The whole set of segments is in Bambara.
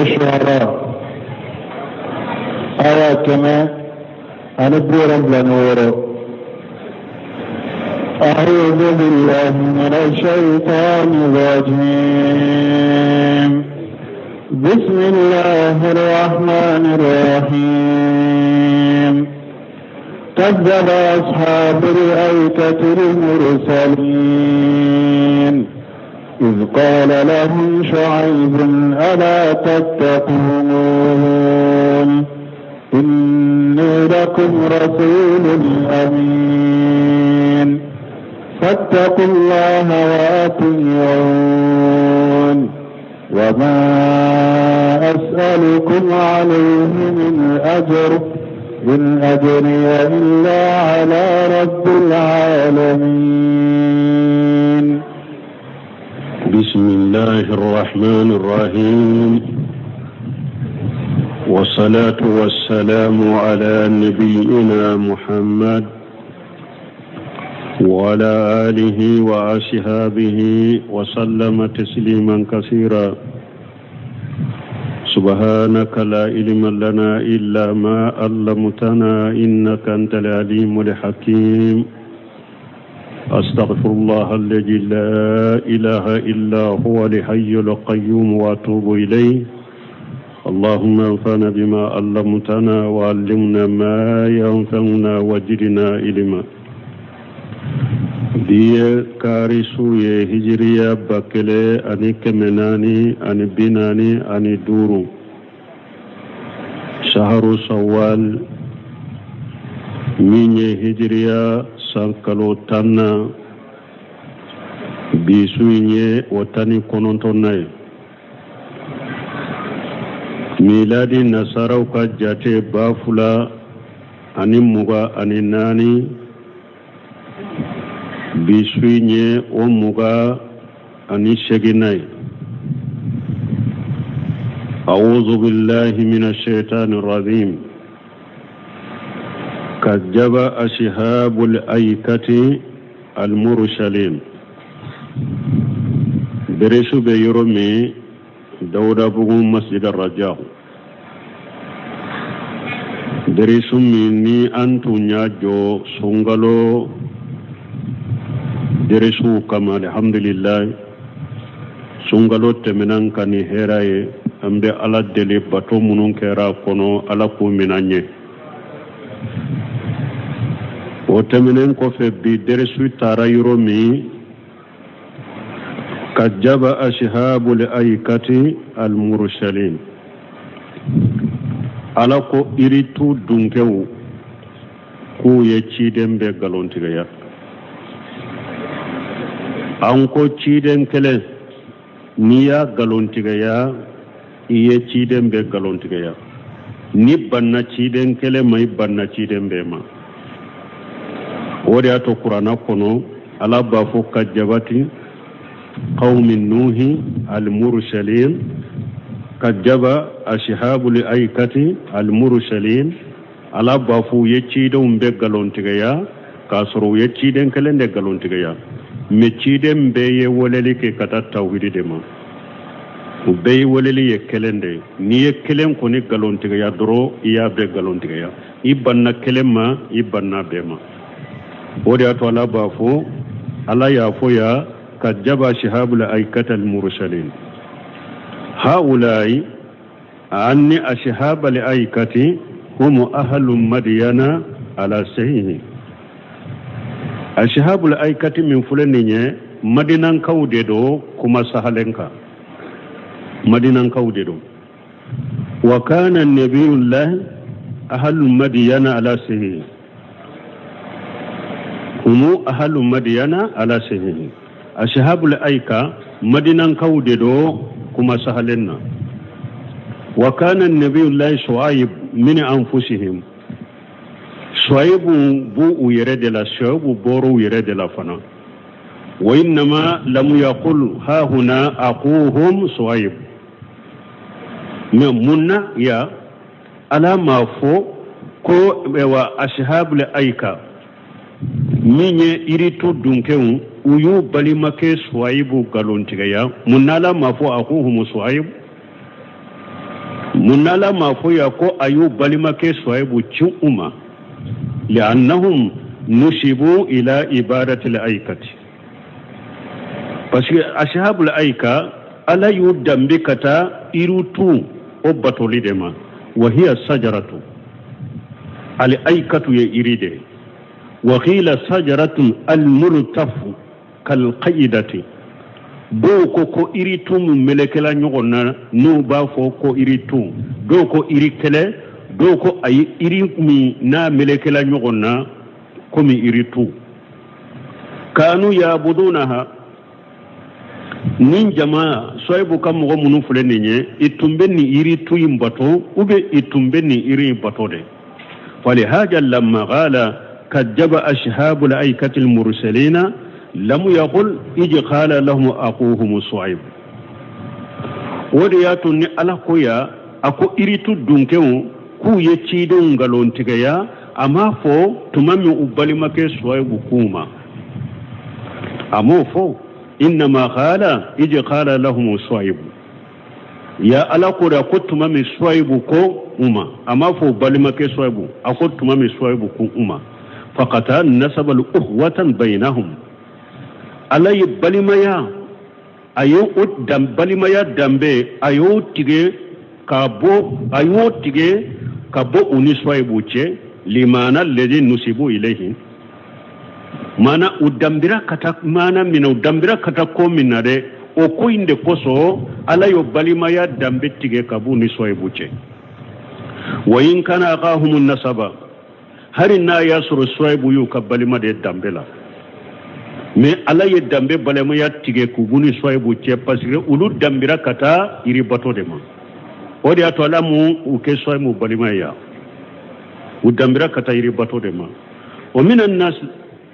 Shuara aya 176. أعوذ بالله من الشيطان الرجيم. بسم الله الرحمن الرحيم. كذب أصحاب الأيكة المرسلين إذ قال لهم شعيب ألا تتقون إني لكم رسول أمين فاتقوا الله وأطيعون وما أسألكم عليه من أجر إن أجري إلا على رب العالمين. بسم الله الرحمن الرحيم، والصلاة والسلام على نبينا محمد وعلى آله وأصحابه وسلم تسليما كثيرا. سبحانك لا علم لنا إلا ما علمتنا إنك أنت العليم الحكيم. أستغفر الله الذي لا إله إلا هو الحي القيوم وأتوب إليه. اللهم انفعنا بما علمتنا وعلمنا ما ينفعنا وزدنا علما. Bi ye kari su ye, hijiriya 1445, saharu sawal, min ye hijiriya san kalo 10na. Bi su in ye o 19nan ye. Miladi nasaraw ka jate 2024, bi su in ye o 28nan ye. أعوذ بالله من الشيطان الرجيم. كذب أصحاب الأيكة المرسلين. Deresu bɛ yɔrɔ min, Dawudabugu, Masjid Raja. Deresu min ni an tun y'a jɔ sunkalo deresuw kama, alhamdulilayi, sunkalo tɛmɛna ka ni hɛrɛ ye. An bɛ Ala deli, bato minnu kɛra a kɔnɔ, Ala k'u minɛ an ye. O tɛmɛnen kɔfɛ, bi deresu taara yɔrɔ min, kajaba ashabul aikati almursalin. Ala ko iritu dunkew k'u ye ciden bɛɛ nkalontigiya. An ko ciden kelen, n'i y'a nkalontigiya, i ye ciden bɛɛ nkalontigiya. N'i banna ciden kelen ma, i banna ciden bɛɛ ma. O de y'a to Kuranna kɔnɔ, Ala b'a fɔ kajabati qawmi nuhi almursalin, kajaba ashabul aikati almursalin. Ala b'a fɔ u ye cidenw bɛɛ nkalontigiya, k'a sɔrɔ u ye ciden kelen de nkalontigiya. Mais ciden bɛɛ ye weleli kɛ ka taa tawhidi de ma. U bɛɛ ye weleli ye kelen de ye. N'i ye kelen kɔni nkalontigiya dɔrɔn, i y'a bɛɛ nkalontigiya. I banna kelen ma, i banna bɛɛ ma. O de y'a to Ala b'a fɔ, Ala y'a fɔ ya kajaba ashabul aikati almursalin haulai anni ashabal aikati hum ahlu madiyana ala sahihi. Ashabul aikati min filɛ nin ye, Madinankaw de don. Kuma sahalen kan, Madinankaw de don. Wa kana nabiyullah ahlu madiyana ala sahihi, humu ahlu madiyana ala sahihi. Ashabul aika Madinankaw de don kuma sahalen na. Wa kana nabiyullah Shu'aib min anfusihim. Shu'aibu b'u u yɛrɛ de la, Shu'aibu bɔra u yɛrɛ de la fana. Wa innama lam yaqul ha huna aquhum Shu'aib. Mais mun na ya Ala m'a fɔ ko wa ashabul aika min ye iritu dunkew, u y'u balimakɛ Shu'aibu nkalontigiya? Mun na Ala m'a fɔ aquhum Shu'aib? Mun na Ala m'a fɔ yan ko a y'u balimakɛ Suwayibu ci u ma? Li'annahum nusibu ila ibadatil aikati, parce que ashabul aika Ala y'u danbe ka taa iritu o batoli de ma. Wa hiya sajaratu, al aikatu ye iri de ye. Wa qila sajaratun al multafu kal qaidati, dɔw ko ko iritu min melekela ɲɔgɔn na n'u b'a fɔ ko iritu, dɔw ko iri kɛlɛ, dɔw ko ayi, iri min n'a melekela ɲɔgɔn na komi iritu. Kanu yabudunaha, nin jama Suwayibu ka mɔgɔ minnu filɛ nin ye, i tun bɛ nin iritu in bato ou bien i tun bɛ nin iri in bato de. Falihaja lamma qala kajjaba ashabul aikati almursalina lam yaqul ij qala lahum aquhum suwaib. O de y'a to ni Ala ko ya a ko iritu dunkew k'u ye cidenw nkalontigɛya, a m'a fɔ tuma min u balimakɛ Suwayibu k'u ma, a m'o fɔ. Innama qala ij qala lahum suwayibu, ya Ala ko da ko tuma min Suwayibu ko u ma, a m'a fɔ u balimakɛ Suwayibu, a ko tuma min Suwayibu ko u ma. Faqata nasabal ukhwatan bainahum, Ala ye balimaya, a ye o dan balimaya danbe, a y'o tigɛ ka bɔ, a y'o tigɛ ka bɔ u ni Suwayibu cɛ. Limana lezi nusibu ilayhi, maana u danbira ka taa maana min na, u danbira ka taa ko min na dɛ, o ko in de kosɔn Ala y'o balimaya danbe tigɛ ka b'u ni Suwayibu cɛ. Wa in kana akahum nasaba, hali n'a y'a sɔrɔ Suwayibu y'u ka balima de danbe la, mais Ala ye danbe balimaya tigɛ k'u b'u ni Suwayibu cɛ, parce que olu danbira ka taa yiribato de ma. O de y'a to Ala m'u u kɛ Suwayibu balima ye, u danbira ka taa yiribato de ma. O mina nas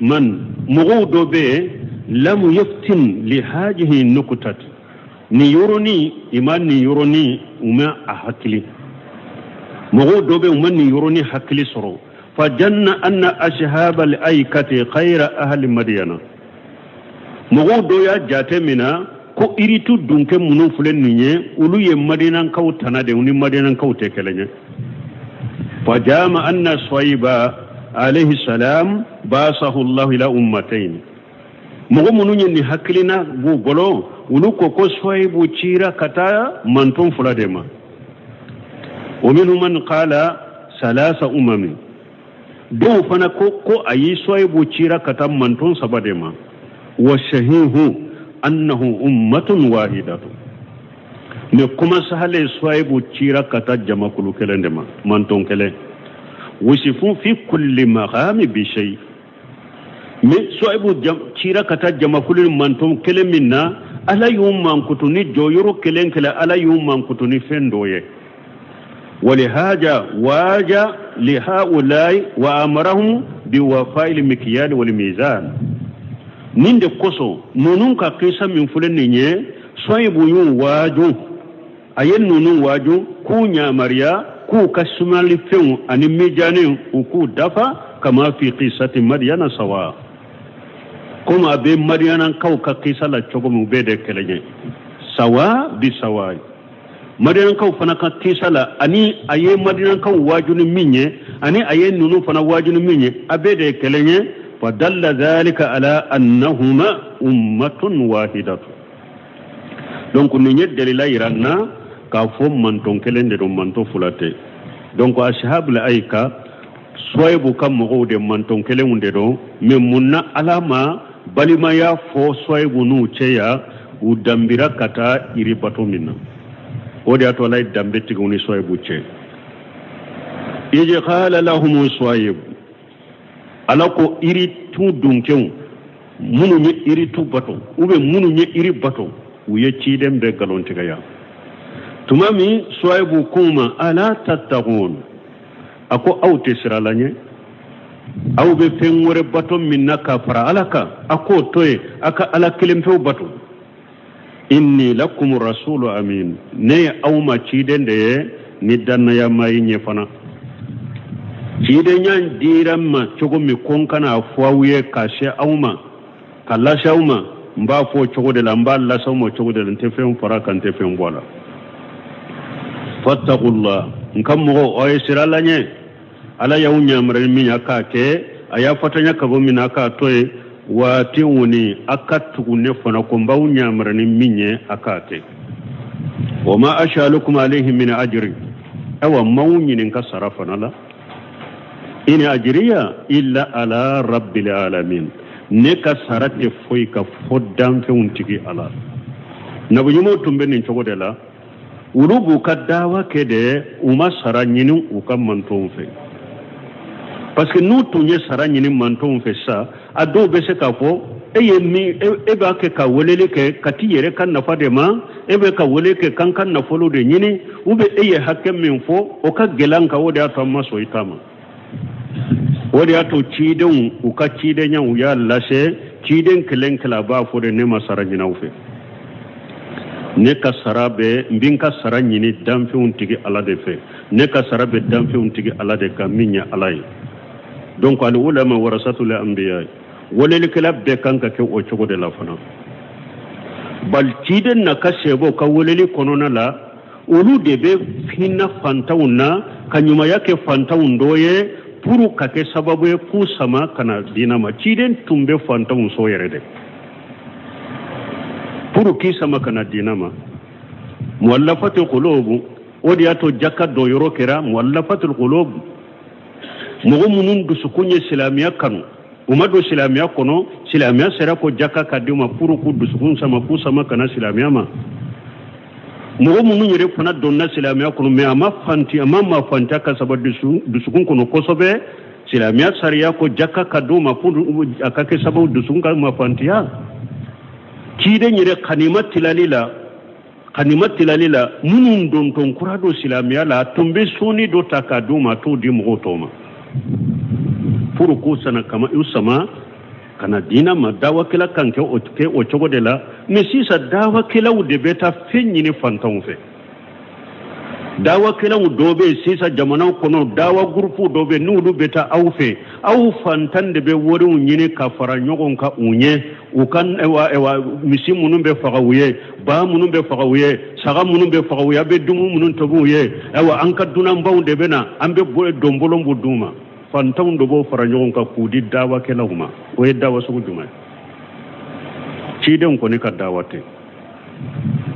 man, mɔgɔw dɔ bɛ yen lam yaftin li hajihi nukutat, nin yɔrɔnin i ma nin yɔrɔnin u ma a hakili, mɔgɔw dɔ bɛ yen u ma nin yɔrɔnin hakili sɔrɔ. Fa janna anna ashaba al aikati khayra ahli madiyana, mɔgɔw dɔ y'a jate mina ko iritu dunkɛ minnu filɛ nin ye, olu ye madinankaw tana de, u ni madinankaw tɛ kelen ye. Fa jama anna suwayiba alayhi salam basahu llahu ila ummatayn, mɔgɔ minnu ye nin hakilina b'u bolo, olu ko ko Suwayibu cira ka taa manton fila de ma. Wa minhum man qala salasa umami, dɔw fana ko ko ayi, Suwayibu cira ka taa manton saba de ma. Wa sahihu annahu ummatun wahidatu, mais kuma sahale Suwayibu cira ka taa jamakulu kelen de ma, manton kelen. Wusifun fi kulli maqami bi shay, mais Suwayibu cira ka taa jamakulu manton kelen min na, Ala y'u mankutu ni jɔyɔrɔ kelen kelen, Ala y'u mankutu ni fɛn dɔ ye. Walihaja waja lihaulai wa amarahum biwafail mikyal wal mizan, nin de kosɔn ninnu ka kisa min filɛ nin ye, Suwayibu y'u waaju, a ye ninnu waaju k'u ɲamariya k'u ka sumalifɛnw ani mijaniw u k'u dafa, kama fi qisati madiyana sawa, komi a bɛ madiyanakaw ka kisa la cogo min, u bɛɛ de kelen ye, sawa bi sawa. Madiyanakaw fana ka kisa la, ani a ye madiyanakaw waaju ni min ye, ani a ye ninnu fana waaju ni min ye, a bɛɛ de ye kelen ye. Fa dalla dhalika ala annahuma ummatun wahidatu, donc nin ye dalila yira n na k'a fɔ manton kelen de don, manton fila tɛ. Donc ashabul aika Suwayibu ka mɔgɔw de manton kelenw de don, mais mun na Ala ma balimaya fɔ Suwayibu n'u cɛ ya, u danbira ka taa yiribato min na, o de y'a to Ala ye danbe tigɛ u ni Suwayibu cɛ. Ij qala lahum Suwayibu, Ala ko iritu dunkew minnu ye iritu bato ou bien minnu ye iri bato, u ye ciden bɛɛ nkalontigɛya. Tuma min Suwayibu k'u ma ala tattaqun, a ko aw tɛ siran Ala ɲɛ, aw bɛ fɛn wɛrɛ bato min na ka fara Ala kan, a k'o to yen, a ka Ala kelen pewu bato. Inni lakum rasulu amin, ne ye aw ma ciden de ye ni dannaya ma ye ɲɛ fana. Cidenya dira n ma cogo min ko n kana fɔ aw ye ka se aw ma, ka lase aw ma, n b'a fɔ o cogo de la, n b'a lase aw ma o cogo de la, n tɛ fɛn fara kan, n tɛ fɛn bɔ a la. Fattaqullah, n ka mɔgɔw, aw ye siran Ala ɲɛ. Ala y'aw yamaruya ni min ye, a k'a kɛ. A y'a fatanya ka bɔ min na, a k'a to yen. Wa atiuni, a ka tugu ne fana kɔ, n b'aw yamaruya ni min ye, a k'a kɛ. Wa ma as'alukum alayhi min ajri, awa n m'aw ɲininka sara fana la. In ajriya illa ala rabbil alamin, ne ka sara tɛ foyi kan fo danfɛnw tigi Ala. Nabi ɲumanw tun bɛ nin cogo de la. Olu b'u ka dawa kɛ de, u ma sara ɲini u ka mantonw fɛ, parce que n'u tun ye sara ɲini mantonw fɛ sa, a dɔw bɛ se k'a fɔ e ye min, e b'a kɛ ka weleli kɛ ka t'i yɛrɛ ka nafa de ma, e bɛ ka wele kɛ k'an ka nafolo de ɲini, ou bien e ye hakɛ min fɔ o ka gɛlɛn an kan, o de y'a to an ma sɔn i ta ma. O de y'a to cidenw u ka cidenya u y'a lase, ciden kelen kelen a b'a fɔ de, ne ma sara ɲini aw fɛ, ne ka sara bɛ, n bɛ n ka sara ɲini danfɛnw tigi Ala de fɛ, ne ka sara bɛ danfɛnw tigi Ala de kan min ye Ala ye. Donc al ulama warasatul anbiya, welelikɛla bɛɛ kan ka kɛ o cogo de la fana. Bal ciden na ka sɛbɛw ka weleli kɔnɔna la, olu de bɛ hinɛ fantanw na ka ɲumanya kɛ fantanw dɔ ye pour ka kɛ sababu ye k'u sama ka na diinɛ ma. Ciden tun bɛ fantanw sɔn yɛrɛ de pour k'i sama ka na diinɛ ma. Muwallafatul qulub, o de y'a to jaka dɔ yɔrɔ kɛra muwallafatul qulub, mɔgɔ minnu dusukun ye silamɛya kanu, u ma don silamɛya kɔnɔ, silamɛya sera ko jaka ka di u ma pour k'u dusukun sama, k'u sama ka na silamɛya ma. Mɔgɔ minnu yɛrɛ fana donna silamɛya kɔnɔ, mais a ma fanti, a ma mafantiya ka saba dusukun kɔnɔ kosɛbɛ, silamɛya sariya ko jaka ka d'u ma pour a ka kɛ sababu dusukun ka mafantiya. Ciden yɛrɛ kanima tilali la, kanima tilali la, minnu dontɔn kura don silamɛya la, a tun bɛ sɔnni dɔ ta k'a d'u ma, a t'o di mɔgɔw tɔw ma pour k'u sana kama u sama ka na diinɛ ma. Dawakɛla kan kɛ o kɛ o cogo de la. Mais sisan dawakɛlaw de bɛ taa fɛn ɲini fantanw fɛ. Dawakɛlaw dɔw bɛ yen sisan jamanaw kɔnɔ, dawa gurupu dɔw bɛ yen, n'olu bɛ taa aw fɛ, aw fantan de bɛ wariw ɲini ka fara ɲɔgɔn kan u ɲɛ, u ka ewa, misi minnu bɛ faga u ye, ba minnu bɛ faga u ye, saga minnu bɛ faga u ye, a bɛ dumuni minnu tobi u ye, ayiwa an ka dunanbaw de bɛ na, an bɛ donbolon b'u d'u ma. Fantanw de b'o fara ɲɔgɔn kan k'u di dawakɛlaw ma. O ye dawa sugu jumɛn ye? Cidenw kɔni ka dawa tɛ.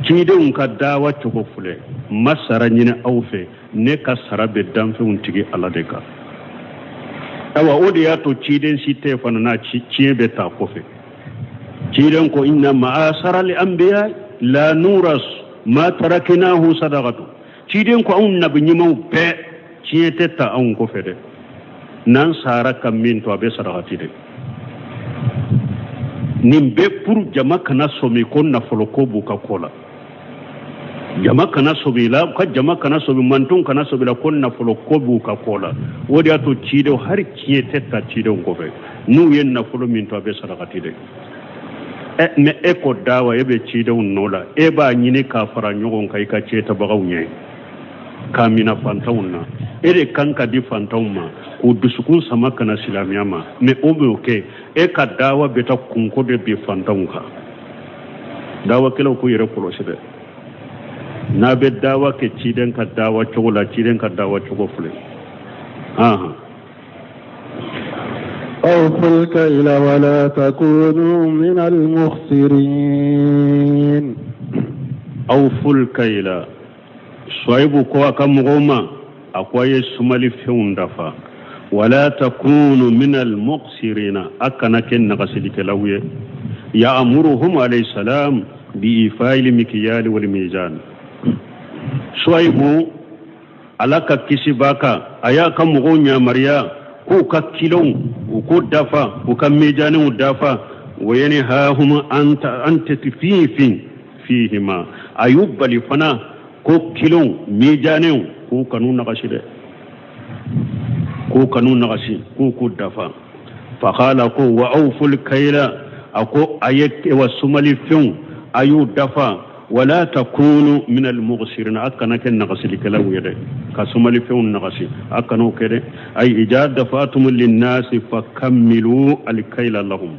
Cidenw ka dawa cogo filɛ, n ma sara ɲini aw fɛ, ne ka sara bɛ danfɛnw tigi Ala de kan. Ayiwa o de y'a to ciden si tɛ fana n'a tiɲɛ bɛ ta kɔfɛ. Ciden ko inna ma'asara li anbiya la nuras ma tarakinahu sadaqatu. Ciden ko anw nabi ɲumanw bɛɛ tiɲɛ tɛ ta anw kɔfɛ dɛ, n'an sara ka min to a bɛ sarakati dɛ. Nin bɛɛ pour jama kana sɔmi ko nafolo ko b'u ka ko la, jama kana sɔmi la, ka jama kana sɔmi, mantonw kana sɔmi la ko nafolo ko b'u ka ko la. O de y'a to cidenw hari tiɲɛ tɛ ta cidenw kɔfɛ, n'u ye nafolo min to a bɛ sarakati dɛ. Mais e ko dawa, e bɛ cidenw nɔ la, e b'a ɲini k'a fara ɲɔgɔn kan i ka tiɲɛtabagaw ɲɛ k'a mina fantanw na. E de kan ka di fantanw ma k'u dusukun sama ka na silamɛya ma, mais o b'o kɛ e ka dawa bɛ taa kunko de bi fantanw kan. Dawakɛlaw k'u yɛrɛ kɔlɔsi dɛ, n'a bɛ dawa kɛ ciden ka dawa cogo la, ciden ka dawa cogo filɛ. Awful kayla wala takunu min al-mukhsirin. Awful kayla, Suwayibu ko a ka mɔgɔw ma, a ko a ye sumali fɛnw dafa, wala takunu min al-muqsirina, a kana kɛ nagasilikɛlaw ye. Ya'muruhum alayhi salam bi ifa'il mikyali wal mizan. Suwayibu, Ala ka kisi b'a kan, a y'a ka mɔgɔw yamaruya k'u ka kilow u k'u dafa, u ka mizaniw dafa. Wa yanhahum an tatfifin fihima, a y'u bali fana ko kilow mizaniw k'u kan'u nagasi dɛ, k'u kan'u nagasi, k'u k'u dafa. Faqala ko wa awful kayla, a ko a ye wa sumali fɛnw a y'u dafa, wala takunu min al-mughsirin, a kana kɛ nagasilikɛlaw ye dɛ, ka sumali fɛnw nagasi, a kan'o kɛ dɛ. Ay ija dafatum linnasi fakammilu alkayla lahum,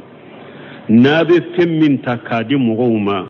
n'a bɛ fɛn min ta k'a di mɔgɔw ma.